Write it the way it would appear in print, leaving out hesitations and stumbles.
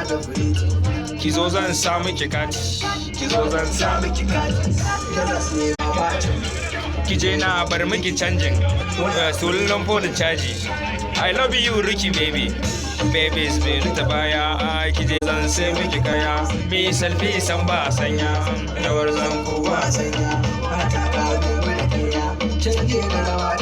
ba da firiji. Ki zo zan sa miki kati, ki zo zan sa Sa miki kati, dollars ne ba canji. Ki je na bar miki canjin sunan phone caji. I love you, Ricky baby. Babies bai ta baya, a ki je zan sai miki kaya. Mi selfie san ba sanya, rawar zan ko ba Ba sanya, ba ta ka dubu da keya. Canji na rawa.